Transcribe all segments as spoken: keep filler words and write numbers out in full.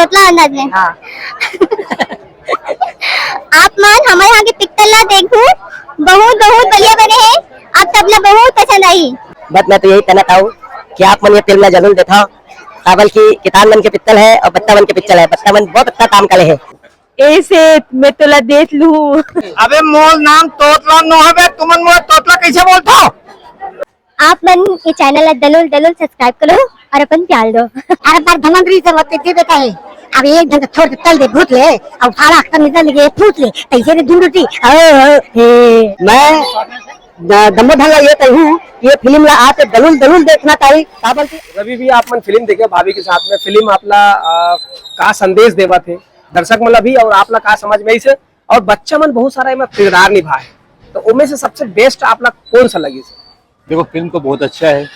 तोतला अंदाज में। हाँ। आप मन हमर यहाँ के पिक्चर ला देखू, बहुत बहुत बढ़िया बने हे, आप सब ला बहुत पसंद आई। बस मैं तो यही कहना चाहूँ कि आप मन ये फिल्म ला जरूर देखा, काबर कि किसान मन के पिक्चर है और बच्चा मन के पिक्चर है। बच्चा मन बहुत अच्छा काम करे है। ए सेठ, मैं तोला देख लूं। अबे मोर नाम तोतला नो हवे, तुमन मोर तोतला कैसे बोलथो? आप मन ये चैनल ला दलुल दलुल सब्सक्राइब करो और अपन प्यार दो। अरे पर धमंतरी से वो तिथि देता है। अब एक ढंग छोड़ के चल दे भूत ले, अब फाड़ा अक्सर निकल गए फूट ले, तैसे ने धुंडुटी। ओ, ओ, हे। मैं द-, दम्बो ढंग ये कहूँ, ये फिल्म ला आके दलुल दलुल देखना चाहिए, काबर कि रवि भी आप मन फिल्म देखे भाभी के साथ में, फिल्म आपला, आ, का संदेश देवत हे दर्शक मन ला भी, और आपला का समझ में आइसे, और बच्चा मन बहुत सारा एमा किरदार निभाए, तो ओमे से सबसे बेस्ट आपला कौन सा लगिस? देखो, फिल्म तो बहुत अच्छा है,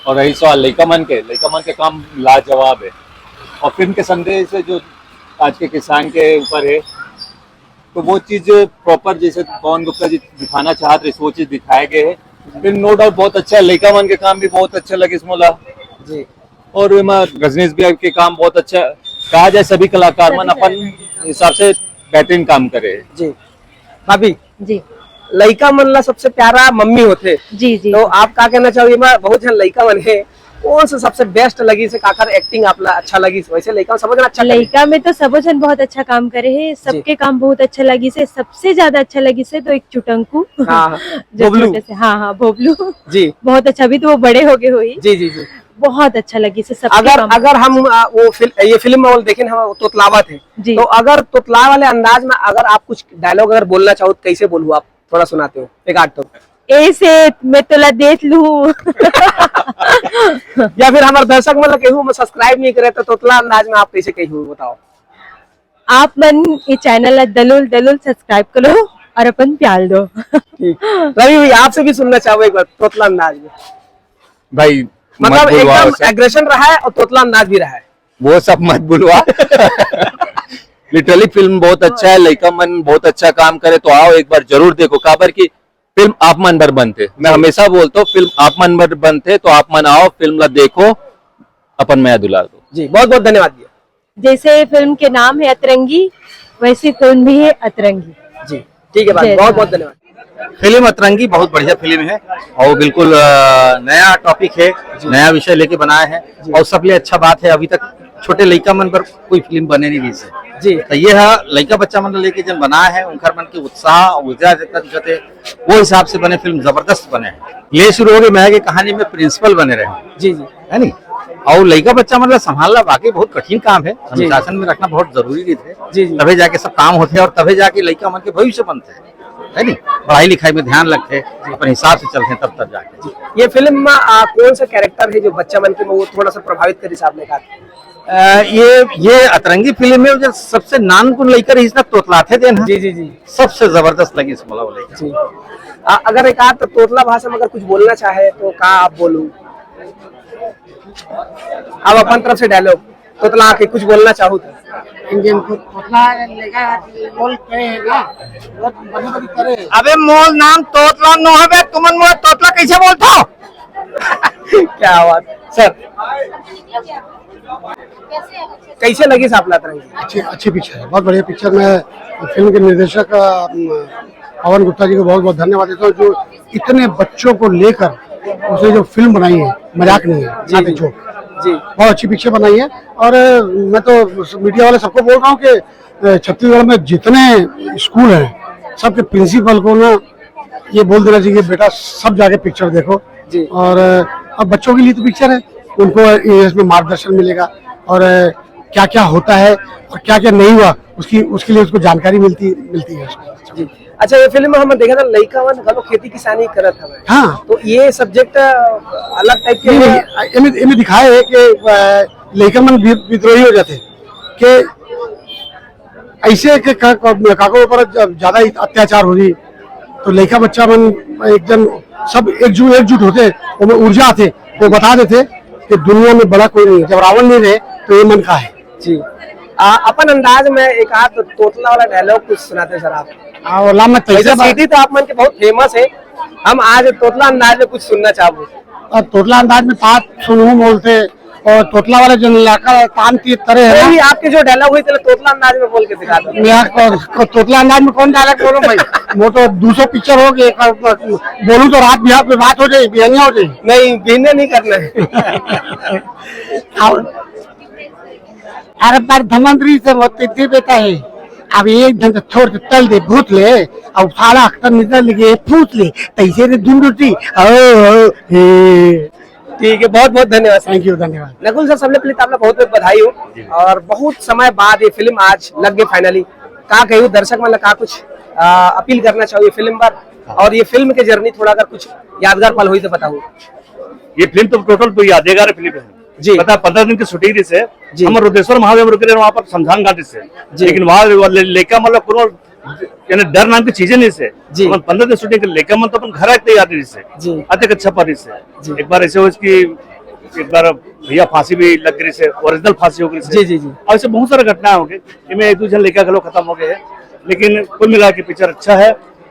और रही सवाल लइका मन के, लइका मन के काम लाजवाब है, और फिल्म के संदेश है जो आज के किसान के ऊपर है, तो वो चीज प्रॉपर जैसे पवन गुप्ता जी दिखाना चाहते रहे, वो चीज दिखाए गए है। फिल्म नो डाउट बहुत अच्छा है, लइका मन के काम भी बहुत अच्छा लगे इसमें ला। जी। और एमा रजनीश भैया के काम बहुत अच्छा है। कहा जाए, सभी कलाकार मन अपन हिसाब से बेहतरीन काम करे है। जी। भाभी, जी। लइका मन ला सबसे प्यारा मम्मी होथे। जी, जी। तो आप का कहना चाहोगे? एमा बहुत झन लइका मन हे, कौन सा सबसे बेस्ट लगिस हे, काकर एक्टिंग आपला अच्छा लगिस हे? वैसे लइका मन सबो झन अच्छा करे। लइका में तो सबो झन बहुत अच्छा काम करे हे, जी। सबके काम बहुत अच्छा लगिस हे। सबसे ज्यादा अच्छा लगिस हे तो एक चुटंकू, हाँ, हाँ। जो भोबलू। छोटे से, हाँ, हाँ, भोबलू। जी। बहुत अच्छा, अभी तो वो बड़े हो गए होही। जी, जी, जी। बहुत अच्छा लगिस हे सबके अगर, काम। अगर हम, आ, वो फिल-, ये फिल्म में वो देखेन, हम वो तोतलावत हे, जी। तो अगर तोतला वाले अंदाज में अगर आप कुछ डायलॉग अगर बोलना चाहो तो कैसे बोलू आप? थोड़ा सुनाते हो एक आध तो। ए सेठ, मैं तोला देख लूं। या फिर हमारे दर्शक मन ला कहूँ, मैं सब्सक्राइब नहीं करे, तो तोतला अंदाज में आप कैसे कहू, बताओ। आप मन ये चैनल ला दलुल दलुल सब्सक्राइब करो और अपन प्यार दो। ठीक। रवि भाई, आपसे भी सुनना चाहूँ एक बार तोतला अंदाज में। भाई, मत मतलब बुलवाओ एकदम ऐसा। एग्रेशन रहा है और तोतला अंदाज भी रहा है। वो सब मत बुलवा। लिटरली फिल्म बहुत अच्छा है, लइका मन बहुत अच्छा काम करे, तो आओ एक बार जरूर देखो, काबर कि फिल्म आप मन बर बनथे। मैं जी। हमेशा बोलता हूँ, फिल्म आप मन बर बनथे, तो आप मन आओ, फिल्म ला देखो, अपन मया दुलार दो। जी, बहुत बहुत धन्यवाद भैया। जैसे फिल्म के नाम है अतरंगी, वैसी फिल्म भी है अतरंगी। जी, ठीक है भाई, जय बहुत बहुत राम। धन्यवाद। फिल्म अतरंगी बहुत बढ़िया फिल्म है और बिल्कुल, अ, नया टॉपिक है, जी। नया विषय लेके बनाया है जी। और सबले अच्छा बात है, अभी तक छोटे लइका मन पर कोई फिल्म बने नहीं रही है। जी। तो ये है लइका बच्चा मन लेके जन बनाया है, उनकर मन के उत्साह, ऊर्जा जितना दिखत है, वो हिसाब से बने फिल्म जबरदस्त बने हैं। ले शुरू हो गई मैं के कहानी में प्रिंसिपल बने रहे। जी, जी। है नी? और लइका बच्चा मन ला संभालना वाकई बहुत कठिन काम है, जी। अनुशासन में रखना बहुत जरूरी रहिथे। जी, जी। तभे जाके सब काम होथे और तभे जाके लइका मन के भविष्य बनथे, है नी? पढ़ाई लिखाई में ध्यान रखे, अपने हिसाब से चलथे तब, तब जाके। जी। ये फिल्म में, आ, कौन सा कैरेक्टर है जो बच्चा मन के में वो थोड़ा सा प्रभावित करिस आपने कहा? अ, ये, ये अतरंगी फिल्म में जो सबसे नानकुन लइका रहिस ना, तोतलाथे देन ह। जी, जी, जी। सबसे जबरदस्त लगिस मोला वो लइका। जी। आ, अगर एक आध तोतला भाषा में अगर कुछ बोलना चाहे तो का आप बोलू? आप अपन तरफ से डायलॉग तोतला के कुछ बोलना चाहो तो? इंडियन को तोतला लेगा, बोल पे है ना, बहुत बड़ी बड़ी करे। अबे मोर नाम तोतला नो हबे, तुमन मोर तोतला कैसे बोलथो? क्या बात सर। कैसे लगिस आपला अतरंगी? अच्छी, अच्छी पिक्चर है, बहुत बढ़िया पिक्चर। मैं फिल्म के निर्देशक, अ, पवन गुप्ता जी को बहुत बहुत धन्यवाद देता हूँ, जो इतने बच्चों को लेकर उसने जो फिल्म बनाई है, मजाक नहीं है, जी, not a जी। Joke। जी। बहुत अच्छी पिक्चर बनाई है। और, अ, मैं तो मीडिया वाले सबको बोल रहा हूँ कि, अ, छत्तीसगढ़ में जितने स्कूल हैं, सबके प्रिंसिपल को ना ये बोल देना चाहिए, "बेटा, सब जाके पिक्चर देखो।" जी। और, अ, अब बच्चों के लिए तो पिक्चर है, उनको ये इसमें मार्गदर्शन मिलेगा और, अ, क्या-क्या होता है और क्या-क्या नहीं हुआ, उसकी, उसके लिए उसको जानकारी मिलती, मिलती है उसमें। जी। अच्छा, ये फिल्म में हम देखा था, लइका मन घलो खेती किसानी करत हवे। हाँ। तो ये सब्जेक्ट अलग टाइप के नहीं, है। नहीं, एमे, एमे दिखाए है कि, अ, लइका मन वि-, विद्रोही हो जाते कि ऐसे के का-, का-, काको ऊपर जब ज्यादा ही अत्याचार होही, तो लइका बच्चा मन एकदम सब एकजु-, एकजुट होथे, ओमे ऊर्जा आथे, वो बता देथे कि दुनिया में बड़ा कोई नहीं है। जब रावण नहीं रहे, तो ये मन का है। जी। आ, अपन अंदाज में एक आध तोतला वाला डायलॉग कुछ सुनाते सर आप। हाँ, वो ला मैं वैसे कैसे बात सीधी तो आप मन के बहुत फेमस है, हम आज तोतला अंदाज में कुछ सुनना चाहबो। अब तोतला अंदाज में बात सुनहूँ बोलते, और तोतला वाला जो इलाका है, तान तीर तरे है ना। नहीं, आपके जो डायलॉग हुई, चलो तोतला अंदाज में बोल के दिखा दो। मैं आपको, को तोतला अंदाज में कौन डायलॉग बोलूं भाई? वो तो दो सौ पिक्चर हो गए, एक बोलूं तो रात बिहार पे बात हो जाए, बिहानिया हो जाए। नहीं, बिहानिया नहीं करना है। और अरे पर धमंतरी से वो तिथि देता है। अब एक धन तो छोड़ के तल दे, भूत ले, और साला अख्तर निकल लगे, फूट ले, तैसे रे धुंधुटी, ओ, ओ, हे। ठीक है, बहुत बहुत धन्यवाद। थैंक यू, धन्यवाद। नकुल सर, सबले पहले तो आपला बहुत बहुत बधाई हो। जी। और बहुत समय बाद ये फिल्म आज लग गई फाइनली। का कहियो दर्शक मन ला का कुछ, आ, अपील करना चाहो ये फिल्म पर, हाँ। और ये फिल्म के जर्नी थोड़ा अगर कुछ यादगार पल हुई तो बताओ। ये फिल्म तो टोटल तो यादगार फिल्म है। जी। पता, पंद्रह दिन की शूटिंग रहिस हे। जी। हम रुद्रेश्वर महादेव रुके रहे वहाँ पर, शमशान घाट से। जी। लेकिन वहाँ ले-, लेका मतलब कोनो यानी डर नाम की चीजें नहीं से। जी। अपन पंद्रह दिन शूटिंग कर, लेका मन तो अपन घर आके तैयार नहीं से। जी। अतक अच्छा पर नहीं से। जी। एक बार ऐसे हो इसकी, एक बार भैया फांसी भी लग गई से, ओरिजिनल फांसी हो गई से। जी, जी, जी। और ऐसे बहुत सारे घटनाएं हो गई। इनमें एक दो जन लेका घलो खत्म हो गए हैं, लेकिन कुल मिला के पिक्चर अच्छा है।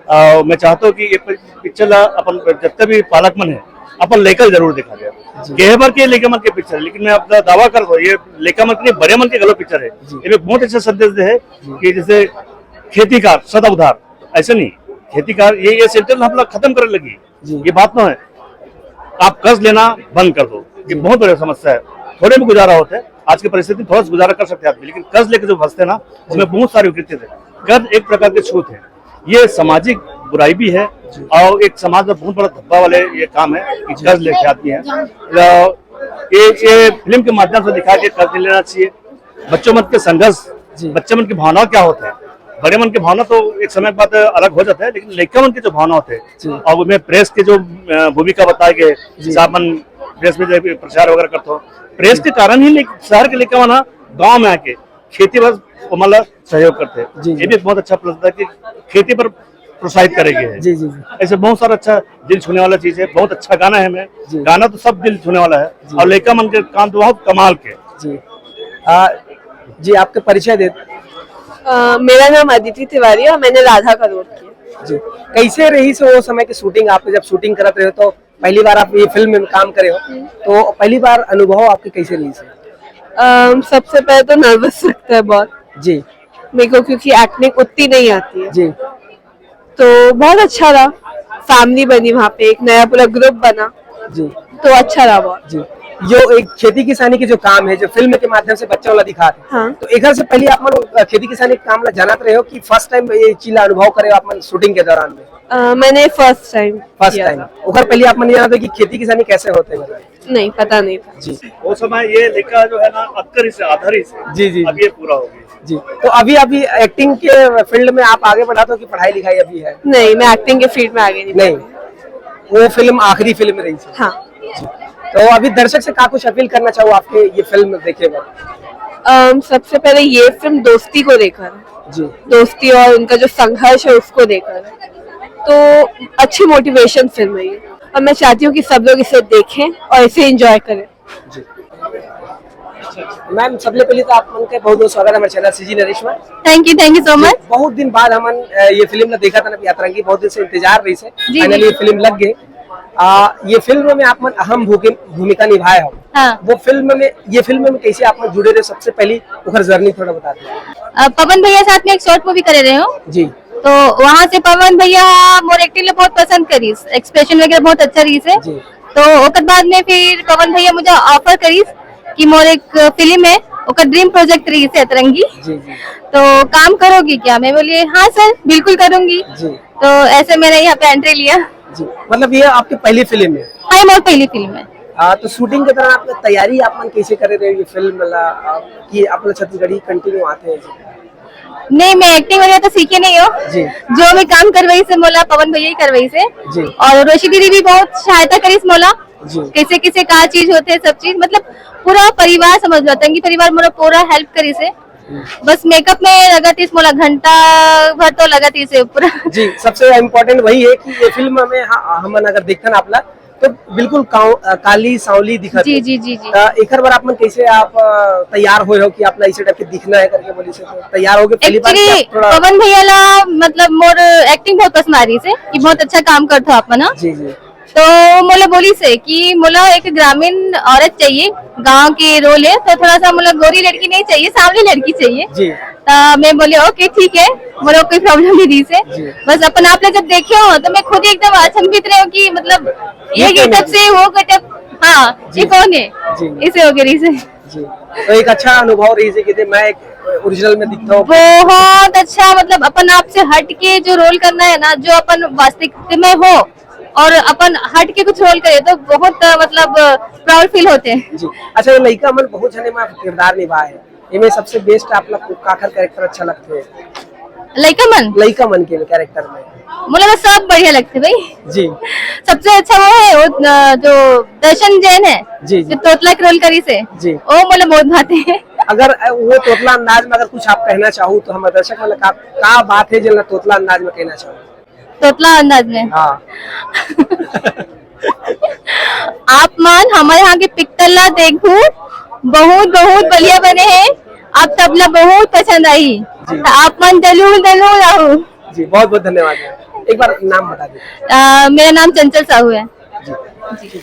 अ, मैं चाहता हूँ कि ये पि-, पिक्चर ला अपन जब तक भी पालक मन है, अपन लेकर जरूर दिखा दे। जी। गेहबर के लेके मन के पिक्चर है, लेकिन मैं अपना दावा कर दो, ये लेका मन के नहीं, बड़े मन के गलत पिक्चर है। जी। ये बहुत अच्छा संदेश दे है जी। कि जैसे खेती का सदा उधार, ऐसे नहीं, खेती का ये, ये सेंटेंस हम लोग खत्म करने लगी। जी। ये बात ना है, आप कर्ज लेना बंद कर दो, ये जी। बहुत बड़ी समस्या है। थोड़े में गुजारा होता है, आज की परिस्थिति में थोड़ा सा गुजारा कर सकते हैं आदमी, लेकिन कर्ज लेके जो फंसते हैं ना, जी। उसमें बहुत सारी विकृति है। कर्ज एक प्रकार के छूत है, ये सामाजिक बुराई भी है जी। और एक समाज में बहुत बड़ा धब्बा वाले ये काम है कि जी। कर्ज लेके आदमी है। अ, ये, ये फिल्म के माध्यम से दिखाया कि कर्ज नहीं लेना चाहिए, बच्चों मन के संघर्ष, जी। बच्चे मन की भावना क्या होता है, बड़े मन की भावना तो एक समय के बाद अलग हो जाता है, लेकिन लड़का मन की जो भावना होते हैं जी। और उसमें प्रेस की जो, अ, भूमिका बताई गई, जी। जैसे अपन प्रेस में जब प्रचार वगैरह करते हो, प्रेस जी। के कारण ही ले-, शहर के लड़का मन गाँव में आके खेती बस वो मतलब सहयोग करते हैं। जी, जी। ये भी एक बहुत अच्छा प्लस था कि खेती पर प्रोत्साहित करेगी है। जी, जी, जी। ऐसे बहुत सारा अच्छा दिल छूने वाला चीज है, बहुत अच्छा गाना है। मैं जी। गाना तो सब दिल छूने वाला है जी। और लेका मन के काम तो बहुत कमाल के। जी। आ, जी, आपके परिचय दे। अ, मेरा नाम अदिति तिवारी है और मैंने राधा का रोल किया। जी। कैसे रहिस वो समय की शूटिंग? आप जब शूटिंग करत रहे हो तो पहली बार आप ये फिल्म में काम करे हो, हम्म। तो पहली बार अनुभव आपके कैसे रहिस? अम, सबसे पहले तो नर्वस लगता है बहुत। जी। मेरे को क्योंकि एक्टिंग उतनी नहीं आती है। जी। तो बहुत अच्छा रहा, फैमिली बनी वहाँ पे, एक नया पूरा ग्रुप बना। जी। तो अच्छा रहा बहुत। जी। जो एक खेती किसानी के जो काम है, जो फिल्म के माध्यम से बच्चा वाला दिखा रहे, हाँ। तो एक से पहले आप मन, अ, खेती किसानी के काम ला जानत रहे हो कि फर्स्ट टाइम ये चीज ला अनुभव करे हो आप मन शूटिंग के दौरान में? अ, मैंने फर्स्ट टाइम फर्स्ट किया टाइम। था। ओकर पहले आप मन जानत रहे कि खेती किसानी कैसे होते हैं? नहीं, पता नहीं था। जी। वो समय ये लेखा जो है ना, अक्कर ही से, आधार ही से। जी, जी, अब जी। ये पूरा हो गया। जी। तो अभी, अभी एक्टिंग के फील्ड में आप आगे बढ़ा तो कि पढ़ाई लिखाई अभी है? नहीं, मैं एक्टिंग के फील्ड में आगे नहीं नहीं। बढ़ी। वो फिल्म आखिरी फिल्म रही थी। हाँ। जी। तो अभी दर्शक से का कुछ अपील करना चाहो आपके ये फिल्म देखे बाद? अम, सबसे पहले ये फिल्म दोस्ती को लेकर, जी। दोस्ती और उनका जो संघर्ष है उसको लेकर, तो अच्छी मोटिवेशन फिल्म है ये। और मैं चाहती हूँ कि सब लोग इसे देखें और इसे एंजॉय करें। जी। मैम, सबले पहले तो आप मन के बहुत बहुत स्वागत है हमारे चैनल सीजी नरेश में। Thank you, thank you so much। बहुत दिन बाद हमन, अ, ये फिल्म ला देखा था ना, अतरंगी, बहुत दिन से इंतजार रही से, जी, फाइनली जी। ये फिल्म लग गई। आ, ये फिल्म में आप मन अहम भूमि-, भूमिका निभाए हो। हाँ। वो फिल्म में, ये फिल्म में कैसे आप मन जुड़े रहे, सबसे पहली ओकर जर्नी थोड़ा बता दो। अ, पवन भैया साथ में एक शॉर्ट मूवी करे रहे हो। जी। तो वहाँ से पवन भैया मोर एक्टिंग ला बहुत पसंद करिस, एक्सप्रेशन वगैरह बहुत अच्छा रहिस हे। जी। तो ओकर बाद में फिर पवन भैया मुझे ऑफर करिस कि मोर एक फिल्म है, ओकर ड्रीम प्रोजेक्ट रहिस हे अतरंगी। जी, जी। तो काम करोगी क्या? मैं बोली, "हाँ सर, बिल्कुल करूँगी।" जी। तो ऐसे मैंने यहाँ पे एंट्री लिया। जी, मतलब ये आपकी पहली फिल्म है? हाँ, ये मोर पहली फिल्म है। हाँ, तो शूटिंग के दौरान आपका तैयारी आप मन कैसे करे रहे ये फिल्म वाला, आ, कि आप लोग छत्तीसगढ़ी कंटिन्यू आते हैं? नहीं, मैं एक्टिंग वगैरह तो सीखे नहीं हूँ। जी। जो मैं काम करवाई से मोला पवन भैया ही करवाई से। जी। और रोशी दीदी भी बहुत सहायता करिस मोला। जी। कैसे कैसे का चीज होते हैं, सब चीज, मतलब पूरा परिवार समझ लो, अतरंगी परिवार मोला पूरा हेल्प करिस हे। बस मेकअप में लगत इस मोला घंटा भर तो लगत इस पूरा। जी, सबसे इम्पोर्टेंट वही है कि ये फिल्म में हा-, हमन अगर देखथन आपला तो बिल्कुल काव-, अ, काली सांवली दिखत जी, है। जी, जी, जी। अ, एकर बर आप मन कैसे आप, अ, तैयार होए हो कि आपला इसे टाइप के दिखना है करके बोली से तो तैयार हो गए पहली बार कि एक्चुअली आप थोड़ा पवन भैया ला मतलब मोर एक्टिंग बहुत पसंद आ रही से कि बहुत अच्छा काम करथो आप मन, हाँ। जी, जी। तो मोला बोलिस हे कि मोला एक ग्रामीण औरत चाहिए, गांव के रोल हे, तो थोड़ा सा मोला गोरी लड़की नहीं चाहिए, सांवली लड़की चाहिए। जी। तो मैं बोली, "ओके, ठीक है, मोला कोई प्रॉब्लम नहीं रहिस हे।" जी। बस अपन आप ला जब देखे हों तो मैं खुद ही एकदम अचंभित रहे हों कि मतलब ये ये कौन है? गेटअप से वो गेटअप, हाँ, जी। ये कौन है? जी। इसे हो गई रहिस हे। जी। तो एक अच्छा अनुभव रहिस हे कि मैं एक ओरिजिनल में दिखता हूँ। बहुत अच्छा, मतलब अपन आप से हट के जो रोल करना है ना, जो अपन वास्तविक में हो और अपन हट के कुछ रोल करे तो बहुत, अ, मतलब, अ, प्राउड फील होथे। जी। अच्छा, ये लइका मन बहुत झने में किरदार निभाए हे, एमे सबसे बेस्ट आप लोग को काखर कैरेक्टर अच्छा लगथे? लइका मन? लइका मन के कैरेक्टर में। मोला तो सब बढ़िया लगथे भाई। जी। सबसे अच्छा वो है, वो, अ, जो दर्शन जैन है, जी, जी। जो तोतला के रोल करिस हे, जी। वो मोला बहुत भाथे। अगर, अ, वो तोतला अंदाज में अगर कुछ आप कहना चाहो तो हमर दर्शक मन ला का, का बात है जेला तोतला अंदाज में कहना चाहो? तोतला अंदाज में। हाँ। आप मन हमर यहाँ के पिक्चर ला देखू, बहुत, बहुत बढ़िया बने हे। आप सब ला बहुत पसंद आही। जी। तो आप मन जरूर, जरूर आहू। जी, बहुत, बहुत धन्यवाद। एक बार नाम बता दीजिए। अ, मेरा नाम चंचल साहू है। जी।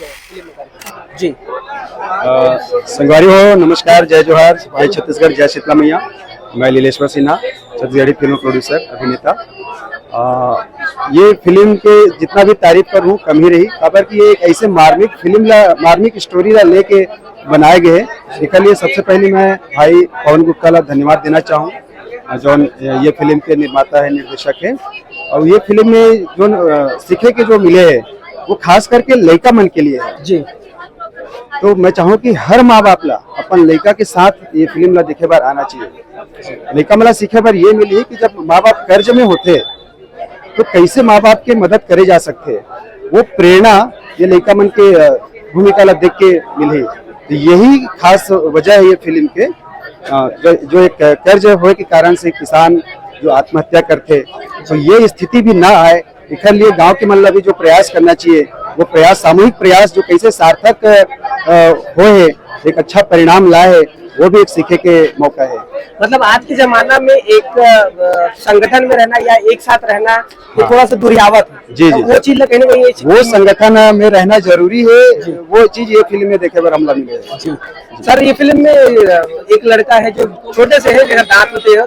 जी। अ, संगवारी हो, नमस्कार, जय जोहार, जय छत्तीसगढ़, जय शीतला मैया। मैं लीलेश्वर सिन्हा, छत्तीसगढ़ी फिल्म प्रोड्यूसर, अभिनेता। अ, ये फिल्म के जितना भी तारीफ करूँ, कम ही रही, काबर कि ये एक ऐसे मार्मिक फिल्म ला, मार्मिक स्टोरी ला लेके बनाए गए हैं। एकर लिए सबसे पहले मैं भाई पवन गुप्ता ला धन्यवाद देना चाहूँ, अ, जौन ये फिल्म के निर्माता है, निर्देशक है, और ये फिल्म में जो, अ, सीखे के जो मिले हैं, वो खास करके लइका मन के लिए है। जी। तो मैं चाहूँ कि हर माँ बाप ला अपन लइका के साथ ये फिल्म ला देखे बर आना चाहिए। लइका मन ला सीखे बर ये मिली कि जब माँ बाप कर्ज में होथे, तो कैसे माँ बाप के मदद करे जा सकथे, वो प्रेरणा ये लइका मन के, अ, भूमिका ला देख के मिलही। तो यही खास वजह है ये फिल्म के, अ, जो, जो एक कर्ज होए के कारण से किसान जो आत्महत्या करथे, तो ये स्थिति भी ना आए, एकर लिए गांव के मन ला भी जो प्रयास करना चाहिए, वो प्रयास, सामूहिक प्रयास जो कैसे सार्थक, अ, होए हे, एक अच्छा परिणाम लाए हे, वो भी एक सीखे के मौका है। मतलब आज के जमाना में एक, अ, संगठन में रहना या एक साथ रहना, ये हाँ। थोड़ा सा दुरियावत है। जी, तो जी, वो सर। चीज ला कहीं ना कहीं ये वो सीखने संगठन में रहना जरूरी है, जी। वो चीज ये फिल्म में देखे बर हमला मिले। जी। सर, ये फिल्म में, अ, एक लड़का है जो छोटे से है, जेकर दांत होते हैं,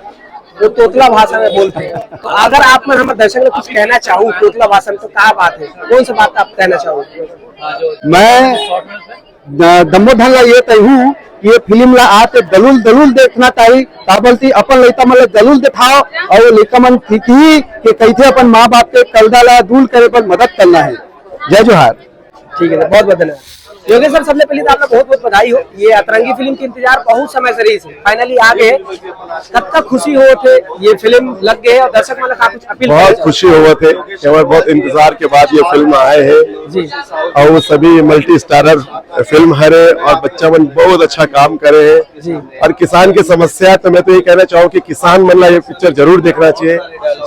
वो तोतला भाषा में बोलते हैं। तो अगर आप मन हमर दर्शक ला कुछ कहना चाहो तोतला भाषा में, तो का बात है, कौन सा बात आप कहना चाहो? मैं द-, दम्मो धन ला ये कहूँ कि ये फिल्म ला आके दलूल दलूल देखना चाहिए, काबर कि अपन लइका मन ला दलूल दिखाओ और लइका मन सीखही कि कैसे अपन माँ बाप के कर्जा ला दूर करे पर मदद करना है। जय जोहार। ठीक है, बहुत बहुत धन्यवाद। योगेश सर, सबले पहले तो आप लोग बहुत बहुत बधाई हो, ये अतरंगी फिल्म के इंतजार बहुत समय से रहिस हे, फाइनली आ गए। कतका खुशी होत हे, ये फिल्म लग गए और दर्शक मन ला का कुछ अपील बहुत करना खुशी होवत हे, काबर बहुत इंतजार के बाद ये फिल्म आए हे। जी। और वो सभी मल्टी स्टारर फिल्म हरे और बच्चा मन बहुत अच्छा काम करे हे। जी। और किसान की समस्या, तो मैं तो ये कहना चाहूँ कि किसान मन ला ये पिक्चर जरूर देखना चाहिए।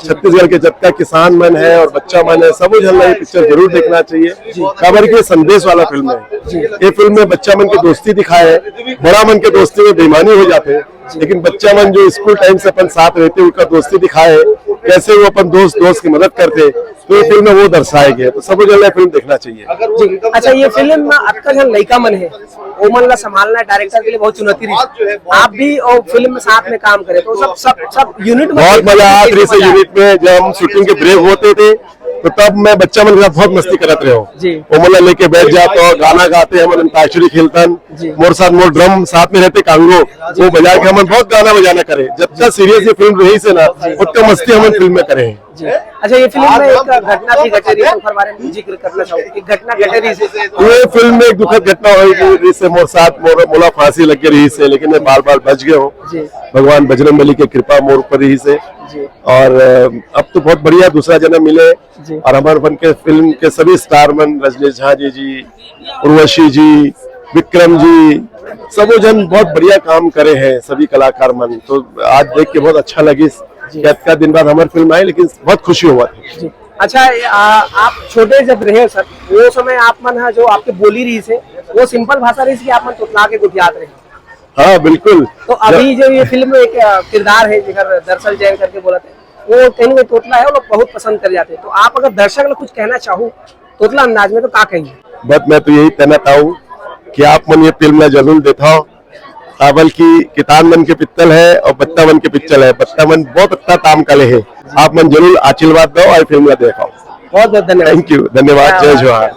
छत्तीसगढ़ के जतका किसान मन है और बच्चा मन है, सबो झन ला ये पिक्चर जरूर देखना चाहिए। काबर के संदेश वाला फिल्म है। ये फिल्म में बच्चा मन के दोस्ती दिखाए है, बड़ा मन के दोस्ती में बेईमानी हो जाते हैं, लेकिन बच्चा मन जो स्कूल टाइम से अपन साथ रहते हैं, उनका दोस्ती दिखाए है, कैसे वो अपन दोस्त दोस्त की मदद करते हैं, तो ये फिल्म में वो दर्शाए गए हैं। तो सबो झन ला फिल्म देखना चाहिए। जी। अच्छा, ये फिल्म में अतका झन लइका मन है, ओमन ला संभालना डायरेक्टर के लिए बहुत चुनौती रही। आप भी और फिल्म में साथ में काम करे, तो सब, सब, सब यूनिट में बहुत मजा आत रहिस हे। यूनिट में जब हम शूटिंग के ब्रेक होते थे, तो तब मैं बच्चा मन के साथ बहुत मस्ती करत रहे हूँ। जी। ओमन ला लेके बैठ जात हो, गाना गाते, हमन अंताक्षरी खेलतन। जी। मोर साथ मोर ड्रम साथ में रहते कांगो, वो बजा के हमन बहुत गाना बजाना करे। जब तक सीरियस ये फिल्म रहिस हे ना, उतना मस्ती हमन फिल्म में करे हैं। जी। अच्छा, ये फिल्म में एक घटना भी घटे रहिस, ओकर बारे में जिक्र करना चाहूँ। एक घटना घटे रहिस। ये फिल्म में एक दुखद घटना हुई कि जिससे मोर साथ मोर, मोला फांसी लग गई रहिस हे, लेकिन मैं बाल बाल बच गए हूँ। जी। भगवान बजरंग बली के कृपा मोर ऊपर रहिस हे। जी। और, अ, अब तो बहुत बढ़िया दूसरा जन्म मिले। जी। और हमर मन के फिल्म के सभी स्टार मन, रजनीश झा जी, जी, उर्वशी जी, विक्रम जी, सबो झन बहुत बढ़िया काम करे हैं, सभी कलाकार मन। तो आज देख के बहुत अच्छा लगिस जी। कि अतका दिन बाद हमर फिल्म आई, लेकिन बहुत खुशी होवत हे। जी। अच्छा, आ, आप छोटे जब रहे सर, वो समय आप मन हा जो आपके बोली रहिस हे, वो सिंपल भाषा रहिस कि आप मन तोतला के गोठियात रहे? हाँ, बिल्कुल। तो अभी जो ये फिल्म में एक, आ, किरदार है, जेकर दरअसल जैन करके बोलत हे, वो कहीं ना कहीं तोतला है, वो लोग बहुत पसंद कर जाते हैं। तो आप अगर दर्शक लोग कुछ कहना चाहो, तोतला अंदाज में तो का कही? बस मैं तो यही कहना चाहूँ कि आप मन ये फिल्म ला जरूर देखो। काबर कि किसान मन के पिक्चर है और बच्चा मन के पिक्चर है। बच्चा मन बहुत अच्छा काम करे है। आप मन जरूर आशीर्वाद दो और फिल्म ला देखो। बहुत बहुत धन्यवाद। थैंक यू, धन्यवाद, जय जोहार।